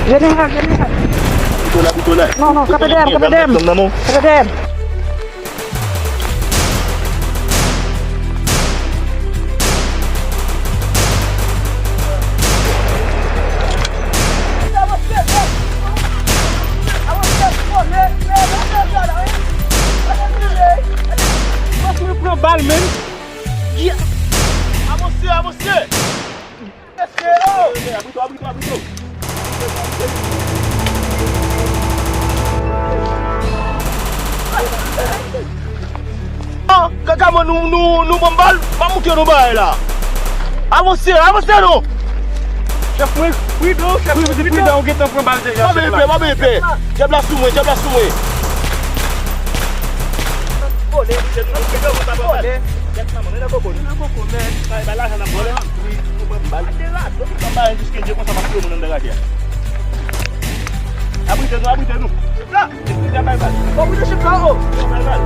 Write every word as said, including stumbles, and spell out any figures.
Jeneral, jeneral. Pito la, pito la. Non, non, kanpe dèyè m, kanpe dèyè m. Kanpe dèyè m. Pran bal, menm. Avanse, avanse! Abrite, abrite, abrite! Ah, kaka, mwen, nou, nou, nou ban m bal, pa moute nou bagay la. Avanse, avanse non! Chèf mwen, pridan, chèf mwen, pridan, ou gentan pran bal deja, chèf la. Pa pè, pa pè. Djab la sou mwen, djab la sou mwen. Vole, vole. Tèt nan mwen, nan koko, nan koko, men. Bay, bay lajan nan vòlè. Wi, ou pran bal. Ade la, tout sa bay, jiske je konsa, m ap tiye moun anndan raje a. Abrite nou, abrite nou. Chèf la! Chèf la, bay bal. Bon, abrite chèf la, o. Bay bal.